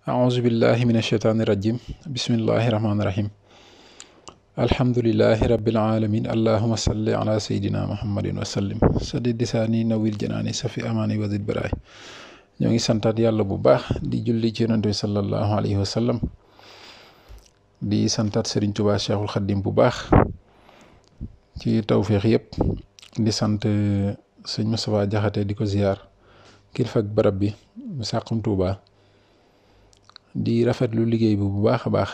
أعوذ بالله من الشيطان الرجيم بسم الله الرحمن الرحيم الحمد لله رب العالمين اللهم صل على سيدنا محمد وسلم سدد لساني نوير جناني سفي أماني وزد براي ñoo ngi santaat yàlla bu baax di julli ci yonent bi sallallahu alayhi wa sallam di santaat Serigne Touba Cheikhul Khadim bu baax ci tawféex yëpp di sant sëñ Moustapha Jaxate di ko ziar kilifa ak barab bi Saxum Touba di rafetlu liggéey bi bu baax a baax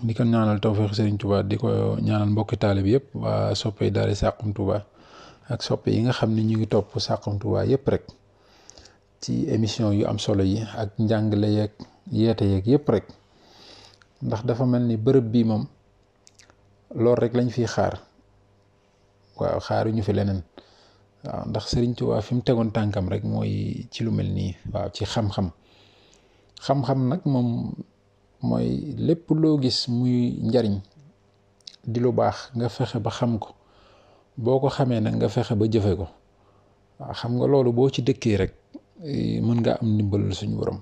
di ko ñaanal tawféex Serigne Touba di ko ñaanal mbokki taalibe bi yëpp waa soppe daara Saxum Touba ak soppe yi nga xam ne ñu ngi topp Saxum Touba yëpp rek ci émission yu am solo yi ak njàngale yeeg yeete yeeg yëpp rek ndax dafa mel ni bërëb bii moom loolu rek lañ fiy xaar waaw xaaruñu fi leneen waaw ndax Sëriñ Tuubaa fi mu tegoon tànkam rek mooy ci lu mel nii waaw ci xam-xam nag moom mooy lépp loo gis muy njariñ di lu baax nga fexe ba xam ko boo ko xamee nag nga fexe ba jëfe ko waaw xam nga loolu boo ci dëkkee rek mën nga am ndimbalul suñu borom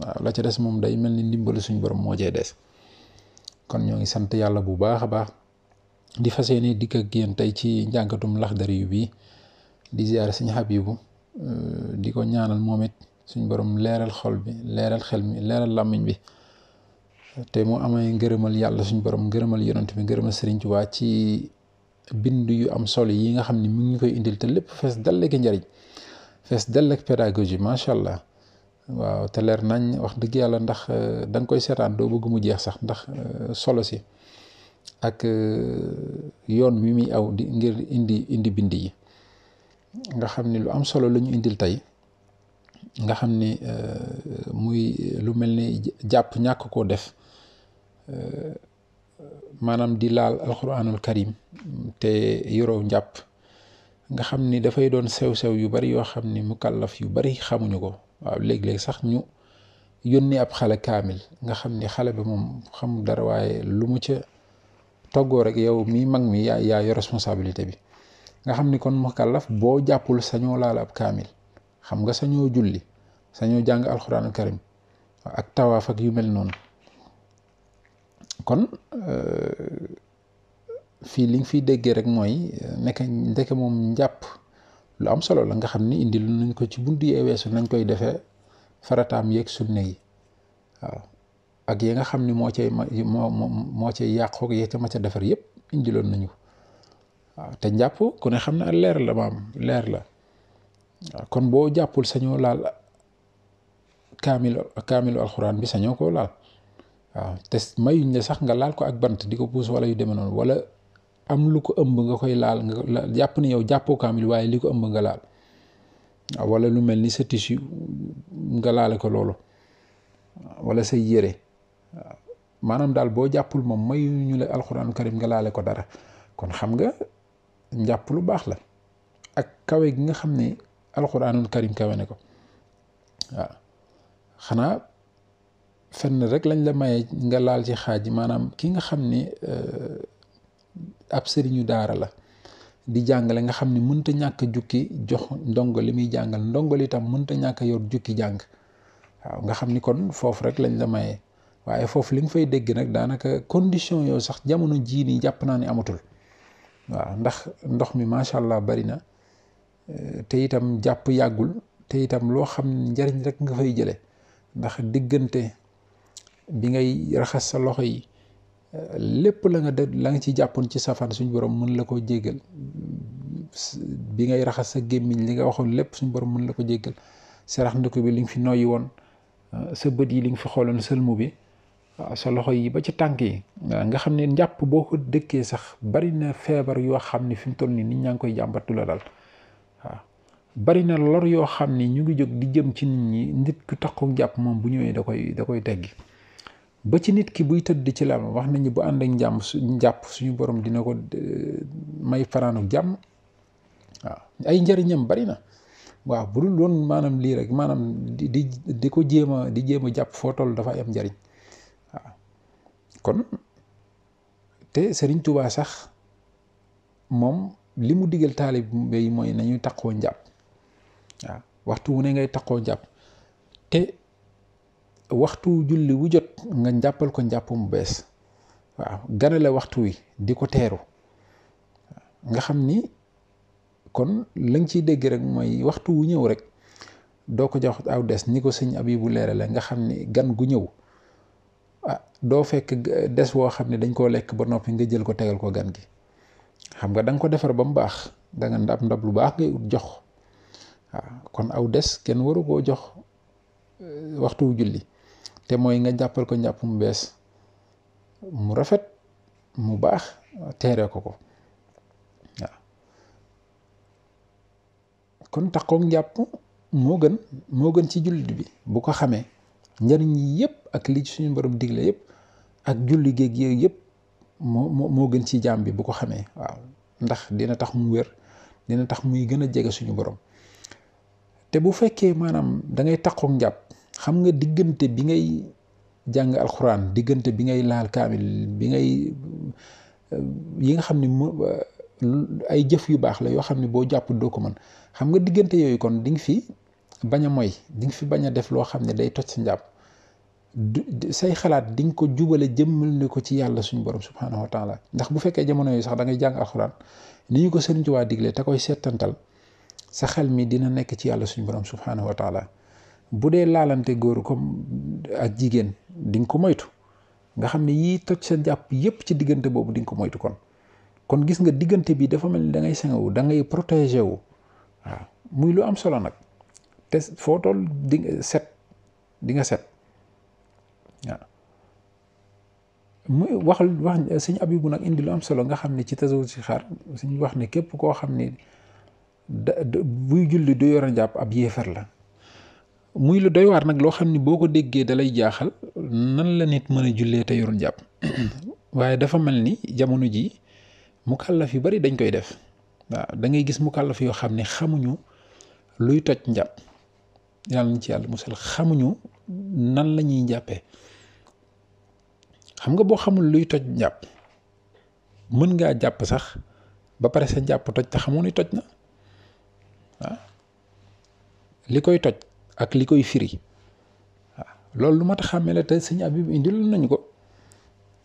waaw la ca des moom day mel ni ndimbalul suñu borom moo cee des kon ñoo ngi sant yàlla bu baax a baax di fas yéene dikk ak yéen tey ci njàngatum Laxdari yu bii di ziar Sëñ Habibu di ko ñaanal moom it suñu borom leeral xol bi leeral xel mi leeral làmmiñ bi te mu amee ngërëmal yàlla suñu borom ngërëmal yonent bi ngërëmal Sëriñ Tuubaa ci bind yu am solo yi nga xam ne mu ngi koy indil te lépp fees dal ak njariñ fees dell ak pédagogie macha allah waaw te leer nañ wax dëgg yàlla ndax da nga koy seetaan doo bëgg mu jeex sax ndax solo si ak yoon wi muy aw di ngir indi bind yi nga xam ni lu am solo la ñu indil tey nga xam ni muy lu mel ni jàpp ñàkk koo def maanaam di laal alquranul karim te yoroo njàpp nga xam ni dafay doon sew-sew yu bari yoo xam ni mukallaf yu bari xamuñu ko waaw léeg-léeg sax ñu yónni ab xale kaamil nga xam ni xale bi moom xamul dara waaye lu mu ca toggoo rek yow mi mag mi yaa yor responsabilité bi nga xam ni kon mukallaf boo jàppul sañoo laal ab kaamil xam nga sañoo julli sañoo jàng alxuraan karim ak tawaaf ak yu mel noonu kon fii li nga fiy déggee rek mooy ndeke moom njàpp lu am solo la nga xam ni indi lu nañ ko ci buntu yee weesu nañ koy defee farataam yeeg sunne yi waaw ak yi nga xam ni moo cay yàqoog yee ca ma ca defar yëpp indiloon nañu ko waaw te njàpp ku ne xam ne leer la leer la waaw kon boo jàppul sañoo laal kaamilu alxuraan bi sañoo koo laal waaw te mayuñ la sax nga laal ko ak bant di ko puus wala yu demee noonu wala am lu ko ëmb nga koy laal nga jàpp ni yow jàppoo kaamil waaye li ko ëmb nga laal waaw wala lu mel ni sa tissu nga laale ko loolu wala say yére waaw maanaam daal boo jàppul moom mayuñu la alxuraanu karim nga laale ko dara kon xam nga njàpp lu baax la ak kawe gi nga xam ne alxuraanul karim kawe ne ko waaw xanaa fenn rek lañ la maye nga laal ci xaaj maanaam ki nga xam ni ab sëriñu daara la di jàngale nga xam ni mënta ñàkk jukki jox ndongo li muy jàngal ndongo li tam mënta ñàkk yor jukki jàng waaw nga xam ni kon foofu rek lañ la maye waaye foofu li nga fay dégg nag daanaka condition yow sax jamono jii nii jàpp naa ne amatul waaw ndax ndox mi macha allah bari na te itam jàpp yàggul te itam loo xam ne njariñ rek nga fay jële ndax diggante bi ngay raxas sa loxo yi lépp la nga ci jàppoon ci safaan suñ borom mën la ko jéggal bi ngay raxas sa gémmiñ li nga waxoon lépp suñ borom mën la ko jéggal sarax ndiko bi li nga fi noyyi woon sa bët yi li nga fi xooloon sëlmu bi waaw sa loxo yi ba ci tànk yi nga xam ne njàpp boo ko dëkkee sax bari na feebar yoo xam ne fi mu toll nii nit ñaa ngi koy jàmbatu la dal waaw bari na lor yoo xam ne ñu ngi jóg di jëm ci nit ñi nit ku takku njàpp moom bu ñëwee da koy teggi ba ci nit ki buy tëdd ci lal wax nañu bu ànd ak njàpp suñu borom dina ko may fanaanu jàmm waaw ay njëriñam bari na waaw bu dul woon maanaam lii rek maanaam di ko jéem a jàpp foo toll dafa am njëriñ waaw kon te Sëriñ Tuubaa sax moom li mu digal taalibe yi mooy nañuy taqoo njàpp waaw waxtu wu ne ngay taqoo njàpp te waxtu julli wu jot nga njàppal ko njàpp mu bees waaw ganale waxtu wi di ko teeru nga xam ni kon lañ ciy dégg rek mooy waxtu wu ñëw rek doo ko jox aw des ni ko sëñ Abibu leerale nga xam ni gan gu ñëw doo fekk des woo xam ne dañ koo lekk ba noppi nga jël ko tegal ko gan gi xam nga da nga ko defar ba mu baax da nga ndab lu baax ngay jox waaw kon aw des kenn waru koo jox waxtu wu julli te mooy nga jàppal ko njàpp mu bees mu rafet mu baax teere ko waaw kon taxoog njàpp moo gën ci jullit bi bu ko xamee njariñ yi yëpp ak li suñu borom digle yëpp ak julli géeg yooyu yëpp moo gën ci jaam bi bu ko xamee waaw ndax dina tax mu wér dina tax muy gën a jege suñu borom te bu fekkee maanaam da ngay taxoog njàpp xam nga diggante bi ngay jàng alxuraan diggante bi ngay laal kaamil bi ngay yi nga xam ne ay jëf yu baax la yoo xam ne boo jàpp doo ko mën xam nga diggante yooyu kon di nga fi bañ a moy di nga fi bañ a def loo xam ne day toj sa njàpp say xalaat di nga ko jubale jëmmal ne ko ci yàlla suñu borom subhaanahu wa taala ndax bu fekkee jamono yooyu sax da ngay jàng alxuraan ni ñu ko Sëriñ Tuubaa digle te koy seetantal sa xel mi dina nekk ci yàlla suñu borom subhaanahu wa taala bu dee laalante góor comme ak jigéen di nga ko moytu nga xam ne yii toj sa jàpp yépp ci diggante boobu di nga ko moytu kon gis nga diggante bi dafa mel ni da ngay sengawu da ngay protéger wu waaw muy lu am solo nag te foo toll di nga set waaw muy wax sëñ Abibu nag indi lu am solo nga xam ne ci tasawur si xaar suñ wax ne képp koo xam ne buy julli du yor a jàpp ab yéefar la muy lu doy waar nag loo xam ne boo ko déggee dalay jaaxal nan la nit mën a jullee te yorul jàpp waaye dafa mel ni jamono ji mukallaf yu bari dañ koy def waaw da ngay gis mukallaf yoo xam ne xamuñu luy toj njàpp yàlla na ci yàlla musal xamuñu nan la ñuy jàppee xam nga boo xamul luy toj njàpp mën ngaa jàpp sax ba pare sa njàpp toj te xamoo ni toj na waaw li koy toj ak li koy firi waaw loolu lu mat a xàmmee la te sëñ Abib indil nañu ko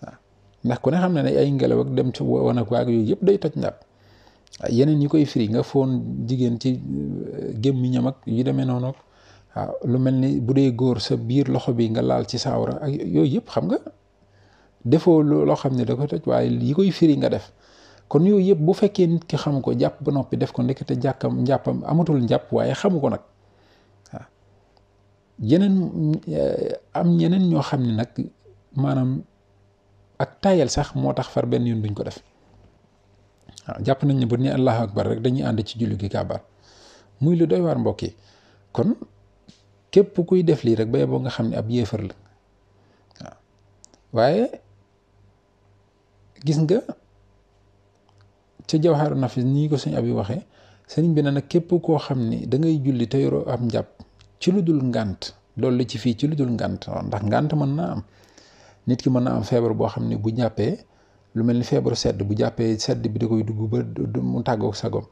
waaw ndax ku ne xam ne ne ay ngelaw ak dem ci wanag waag yooyu yëpp day toj njàpp yeneen yi koy firi nga foon jigéen ci gémmiñam ak yu demee noonu waaw lu mel ni bu dee góor sa biir loxo bi nga laal ci saawara ak yooyu yëpp xam nga defoo loo xam ne da ko toj waaye yi koy firi nga def kon yooyu yëpp bu fekkee nit ki xamu ko jàpp ba noppi def ko ndekete njàppam amatul njàpp waaye xamu ko nag waaw yeneen am ñeneen ñoo xam ne nag maanaam ak tayal sax moo tax far benn yoon duñ ko def waaw jàpp nañ ne bu ne allahu akbar rek dañuy ànd ci julli gi kàbbar muy lu doy waar mbokk yi kon képp kuy def lii rek ba yeboo nga xam ne ab yéefar la waaw waaye gis nga ca jawharu nafis nii ko sëñ abi waxee sëriñ bi ne nag képp koo xam ni da ngay julli te yoroo am njàpp ci lu dul ngànt loolu la ci fii ci lu dul ngànt waaw ndax ngànt mën naa am nit ki mën naa am feebar boo xam ne bu jàppee lu mel ni feebaru sedd bu jàppee sedd bi da koy dugg ba mu tàggoog sagom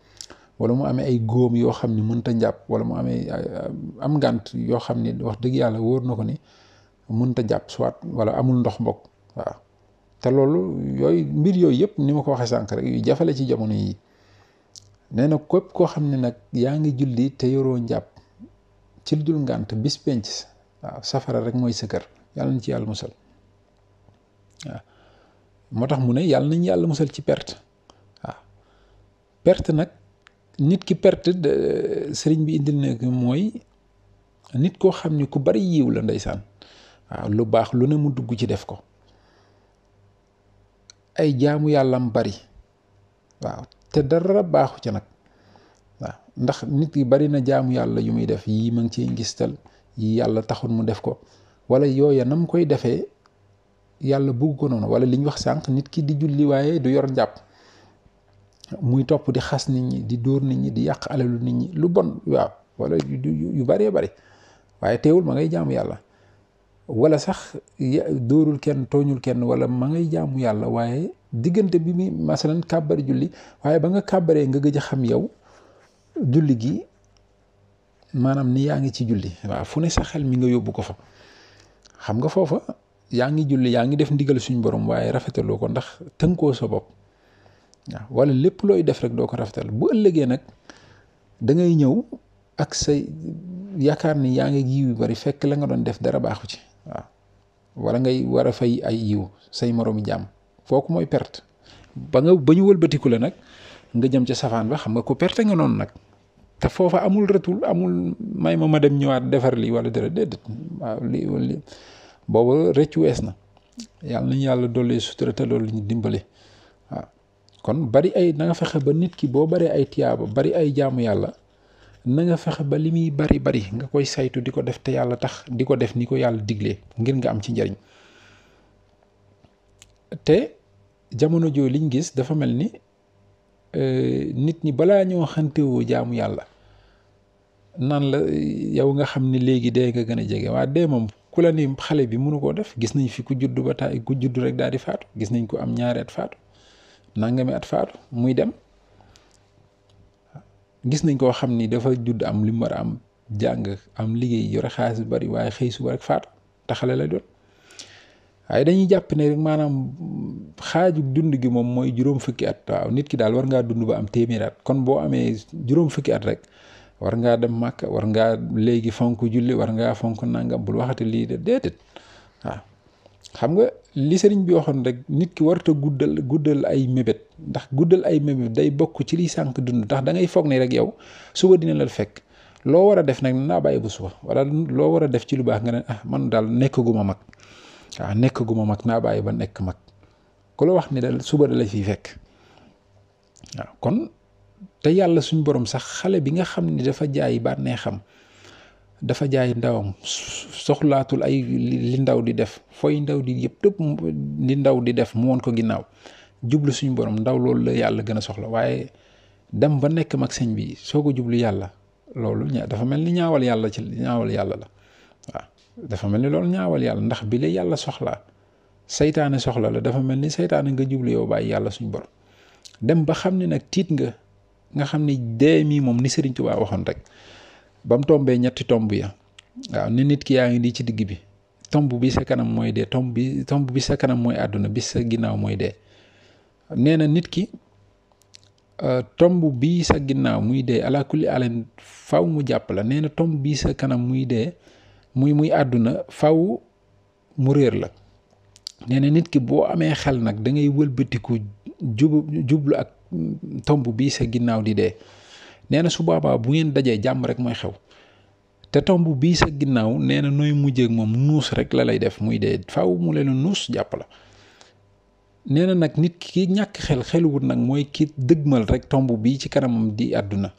wala mu amee ay góom yoo xam ni mënta jàpp wala mu amee am ngànt yoo xam ni wax dëgg yàlla wóor na ko ni mënta jàpp soit wala amul ndox mbokk waaw te loolu yooyu mbir yooyu yëpp ni ma ko waxee sànq rek yu jafale ci jamono yi nee na képp koo xam ne nag yaa ngi julli te yoroo njàpp ci lu dul ngànt bis penc waaw safara rek mooy sa kër yàlla na ci yàlla musal waaw moo tax mu ne yàlla nañ yàlla musal ci perte waaw perte nag nit ki perte sëriñ bi indil na mooy nit koo xam ne ku bari yiw la ndeysaan waaw lu baax lu ne mu dugg ci def ko ay jaamu yàllam bari waaw te dara baaxu ci nag waaw ndax nit ki bari na jaamu yàlla yu muy def yii ma ngi ciy ngistal yi yàlla taxul mu def ko wala yooya nam koy defee yàlla bugg ko noonu wala li ñu wax sànq nit ki di julli waaye du yor njàpp muy topp di xas nit ñi di dóor nit ñi di yàq alalu nit ñi lu bon waaw wala yu bëree bëri waaye teewul ma ngay jaamu yàlla wala sax dóorul kenn tooñul kenn wala ma ngay jaamu yàlla waaye diggante bi mi masalan kàbbari julli waaye ba nga kàbbaree nga gëj a xam yow julli gi maanaam ni yaa ngi ci julli waaw fu ne sa xel mi nga yóbbu ko fa xam nga foofa yaa ngi julli yaa ngi def ndigal suñu borom waaye rafetaloo ko ndax tënkoo sa bopp waaw wala lépp looy def rek doo ko rafetal bu ëllëgee nag da ngay ñëw ak say yaakaar ni yaa ngi yiw yu bari fekk la nga doon def dara baaxu ci waaw wala ngay war a fay ay yiw say moroomi jàmm kooku mooy perte ba ñu wëlbatiku la nag nga jëm ca safaan ba xam nga ko perte nga noonu nag te foofa amul retour amul may ma dem ñëwaat defar lii wala dara déedéet waaw lii booba rëccu wees na yàlla nañu yàlla dolli sutura te loolu ñu dimbale waaw kon bari ay na nga fexe ba nit ki boo baree ay tiyaaba bari ay jaamu yàlla na nga fexe ba li muy bari nga koy saytu di ko def te yàlla tax di ko def ni ko yàlla diglee ngir nga am ci njariñ te jamono joo liñ gis dafa mel ni nit ñi balaa ñoo xantewoo jaamu yàlla naan la yow nga xam ni léegi dee nga gën a jege waa dee moom ku la ni xale bi mënu koo def gis nañ fi ku judd ba taay ku judd rek daal di faatu gis nañ ko am 2 at faatu nangami at faatu muy dem gis nañ koo xam ni dafa judd am li mu war a am jàng am liggéey yore xaalis bu bari waaye xëy suba rek faatu te xale la doon waaye dañuy jàpp ne rek maanaam xaaju dund gi moom mooy 5 fukki at waaw nit ki daal war ngaa dund ba am 100 at kon boo amee 5 fukki at rek war ngaa dem màkk war ngaa léegi fonk julli war ngaa fonk nangam bul waxati lii de déedéet waaw xam nga li sëriñ bi waxoon rek nit ki warta guddal ay mébét ndax guddal ay mébét day bokk ci liy sànq dund ndax da ngay foog ne rek yow suba dina la fekk loo war a def nag naa bàyyi bu suba wala loo war a def ci lu baax nga ne man daal nekkaguma mag waaw nekkaguma mag naa bàyyi ba nekk mag ku la wax ni dal suba da la fiy fekk waaw kon te yàlla suñ borom sax xale bi nga xam ni dafa jaay bànnee xam dafa jaay ndawam soxlaatul ay li ndaw di def fooy ndaw di yëpp tëpp li ndaw di def mu woon ko ginnaaw jublu suñu borom ndaw loolu la yàlla gën a soxla waaye dem ba nekk mag sëñ bi soo ko jublu yàlla loolu dafa mel ni ñaawal yàlla la waaw dafa mel ni loolu ñaawal yàlla ndax bi la yàlla soxlaa saytaane soxla la dafa mel ni saytaane nga jublu yow bàyyi yàlla suñu borom dem ba xam ne nag tiit nga xam ni dee mii moom ni Sëriñ Tuubaa waxoon rek ba mu tombee 3 tomb ya waaw ni nit ki yaa ngi di ci digg bi tomb bi sa kanam mooy dee tomb bi sa kanam mooy àdduna bi sa ginnaaw mooy dee nee na nit ki tomb bii sa ginnaaw muy dee ala kulli alin faw mu jàpp la nee na tomb bii sa kanam muy dee muy àdduna faw mu réer la nee na nit ki boo amee xel nag da ngay wëlbatiku jublu ak tomb bii sa ginnaaw di dee nee na su boobaa bu ngeen dajee jàmm rek mooy xew te tomb bii sa ginnaaw nee na nooy mujjee ak moom nuus rek la lay def muy dee faw mu leen nuus jàpp la nee na nag nit ki ñàkk xeluwut nag mooy ki dëgmal rek tomb bii ci kanamam di àdduna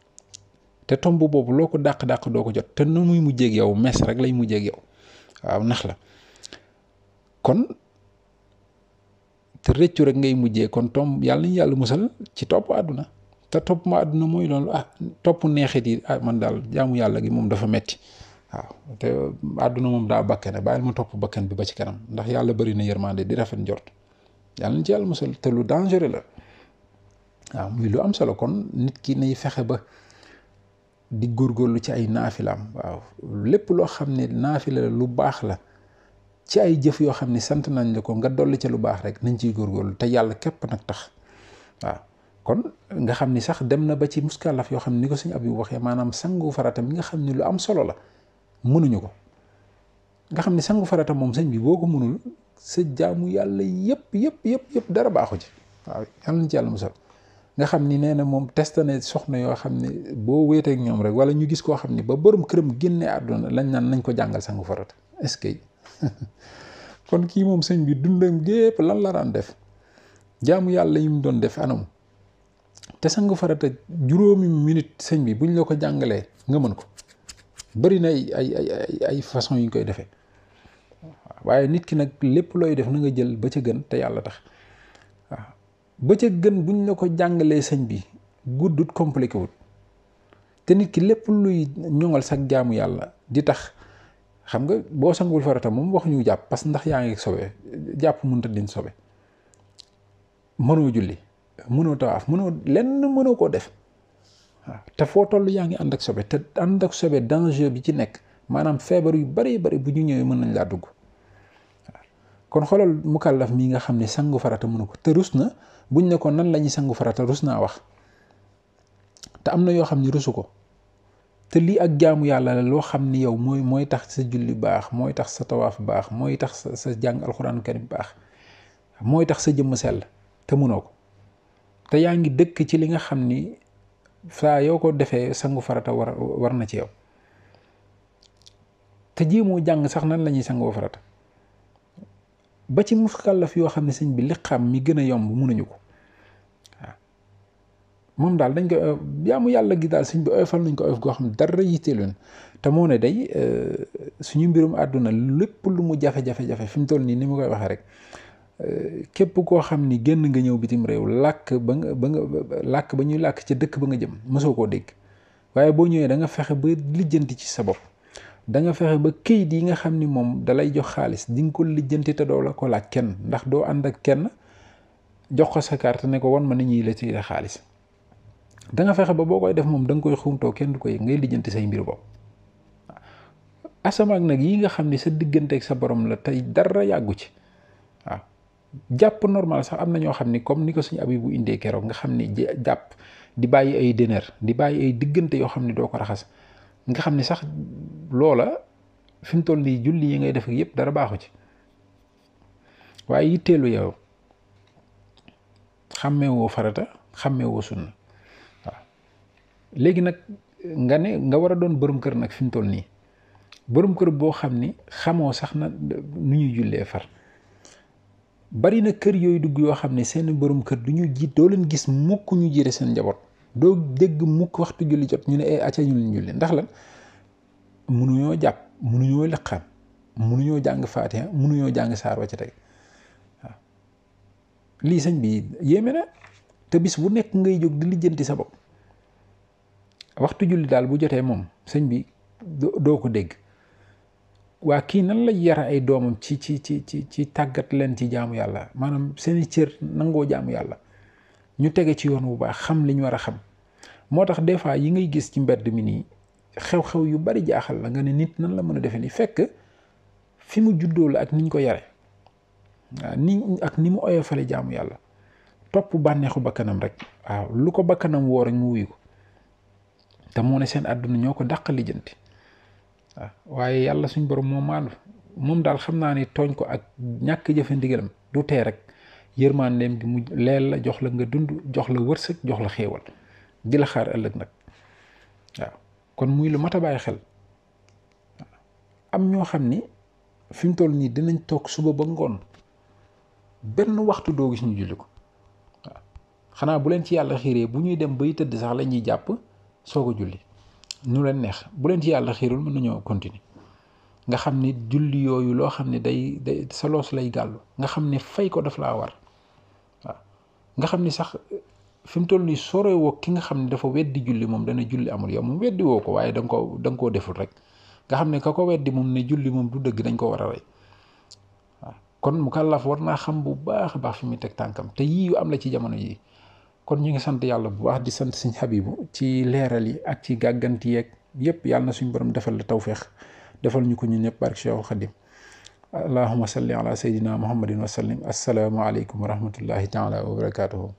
te tomb boobu loo ko dàq doo ko jot te nu muy mujjee ak yow mes rek lay mujjee ak yow waaw nax la kon te rëccu rek ngay mujjee kon tomb yàlla nañu yàlla musal ci topp àdduna te topp ma àdduna mooy loolu topp neexit yi man daal jaamu yàlla gi moom dafa metti waaw te àdduna moom daa bakkane bàyyil ma topp bakkan bi ba ci kanam ndax yàlla bëri na yërmande di rafet njort yàlla nañ ci yàlla musal te lu dangereux la waaw muy lu am solo kon nit ki nay fexe ba di góorgóorlu ci ay naafilaam waaw lépp loo xam ne naafila la lu baax la ci ay jëf yoo xam ne sant nañ la ko nga dolli ca lu baax rek nañ ciy góorgóorlu te yàlla képp nag tax waaw kon nga xam ni sax dem na ba ci muskalaf yoo xam ne ni ko suñu ab yu waxee maanaam sangu farata mi nga xam ne lu am solo la mënuñu ko nga xam ne sangu farata moom sëñ bi boo ko mënul sa jaamu yàlla yëpp dara baaxu ci waaw yàlla nañ ci yàlla musal nga xam ni nee na moom testane soxna yoo xam ne boo wéeteek ñoom rek wala ñu gis koo xam ne ba borom këram génne àdduna lañ naan nañ ko jàngal sangu farata est-ce que kon kii moom sëñ bi dundam gépp lan la daan def jaamu yàlla yi mu doon def anam te sangu farata 5 minute sëñ bi buñ la ko jàngalee nga mën ko bari na ay façon yu ñu koy defee waaye nit ki nag lépp looy def na nga jël ba ca gën te yàlla tax waaw ba ca gën buñ la ko jàngalee sëñ bi guddut compliqué wut te nit ki lépp luy ñoŋal sag jaamu yàlla di tax xam nga boo sangul farata moom wax ñu jàpp parce que ndax yaa ngi sobe jàpp mënut a din sobe mënoo julli mënoo tawaaf mënoo koo def waaw te foo toll yaa ngi ànd ak sobe te ànd ak sobe danger bi ci nekk maanaam feebar yu bari bu ñu ñëwee mën nañ laa dugg kon xoolal mukallaf mii nga xam ne sangu farata mënu ko te rus na buñ ne ko nan la ñuy sangu farata rus naa wax te am na yoo xam ni rusu ko te lii ak jaamu yàlla la loo xam ni yow mooy tax sa julli baax mooy tax sa tawaaf baax mooy tax sa jàng alxuraan karim baax mooy tax sa jëmm sell te mënoo ko te yaa ngi dëkk ci li nga xam ni saa yoo ko defee sangu farata war na ci yow te jéemoo jàng sax nan la ñuy sangoo farata ba ci mukallaf yoo xam ne sëñ bi liqaam mi gën a yomb mënuñu ko waaw moom daal dañ ko jaamu yàlla gi daal sëñ bi oyofal nañ ko oyof goo xam ne dara yitteeloon te moo ne day suñu mbirum àdduna lépp lu mu jafe-jafe fi mu toll nii ni mu koy waxee rek képp koo xam ni génn nga ñëw bitim réew làkk ba ñuy làkk ca dëkk ba nga jëm mosoo koo dégg waaye boo ñëwee da nga fexe ba lijjanti ci sa bopp da nga fexe ba këyit yi nga xam ni moom dalay jox xaalis di nga ko lijjanti te doo la ko laaj kenn ndax doo ànd ak kenn jox ko sa carte ne ko wan ma ni ñuy la ci xaalis da nga fexe ba boo koy def moom da nga koy xumtoo kenn du ko yëg ngay lijjanti say mbir bopp asamaak nag yi nga xam ni sa digganteeg sa borom la tey dara yàggu ci waaw jàpp normal sax am na ñoo xam ni comme ni ko suñu abi bu indee keroog nga xam ni jàpp di bàyyi ay dënër di bàyyi ay diggante yoo xam ni doo ko raxas nga xam ni sax loola fi mu toll nii julli yi ngay def yëpp dara baaxu ci waaye yitteelu yow xàmmeewoo farata xàmmeewoo sunna waaw léegi nag nga ne nga war a doon borom kër nag fi mu toll nii borom kër boo xam ni xamoo sax na nu ñuy jullee far bari na kër yooyu dugg yoo xam ne seen borom kër du ñu jiit doo leen gis mukk ñu jiite seen njaboot doo dégg mukk waxtu julli jot ñu ne acca ñu leen julli ndax lan mënuñoo jàpp mënuñoo liqaam mënuñoo jàng faatiha mënuñoo jàng saar wa ca teg waaw lii sëñ bi yéeme na te bis bu nekk ngay jóg di lijjanti sa bopp waxtu julli daal bu jotee moom sëñ bi doo ko dégg waa kii nan la yara ay doomam ci tàggat leen ci jaamu yàlla maanaam seeni cër nangoo jaamu yàlla ñu tege ci yoon bu baax xam li ñu war a xam moo tax des fois yi ngay gis ci mbedd mi nii xew-xew yu bari jaaxal la nga ne nit nan la mën a defe ni fekk fi mu juddoo la ak niñ ko yare waaw ni mu oyofale jaamu yàlla topp bànneexu bakkanam rek waaw lu ko bakkanam woo rek mu wuyu ko te moo ne seen àdduna ñoo ko dàq lijjanti waaw waaye yàlla suñ borom moo maandu moom daal xam naa ni tooñ ko ak ñàkk jëfe ndigalam du tee rek yërmandeem gi mu leel la jox la nga dund jox la wërsëg jox la xéewal di la xaar ëllëg nag waaw kon muy lu mat a bàyyi xel am ñoo xam ni fi mu toll nii dinañ toog suba ba ngoon benn waxtu doo gis ñu julli ko waaw xanaa bu leen ci yàlla xiiree bu ñuy dem bay tëdd sax la ñuy jàpp soog a julli nu leen neex bu leen ci yàlla xiirul mën nañoo continuer nga xam ni julli yooyu loo xam ne day sa loos lay gàllu nga xam ne fay ko daf laa war waaw nga xam ni sax fi mu toll nii sore woo ki nga xam ne dafa weddi julli moom dana julli amul yow moom weddi woo ko waaye da nga koo deful rek nga xam ne ka ko weddi moom ne julli moom du dëgg dañ ko war a rey waaw kon mukallaf war naa xam bu baax a baax fi muy teg tànkam te yii yu am la ci jamono yii kon ñu ngi sant yàlla bu baax di sant sëñ Habibu ci leeral yi ak ci gàgganti yeeg yëpp yàlla na suñ borom defal la tawféex defal ñu ko ñun ñëpp barke Cheikhul Khadim allahumma salli ala sayyidina muhammadin wa sallim assalaamu aleykum wa rahmatullahi taala wa barakatuhu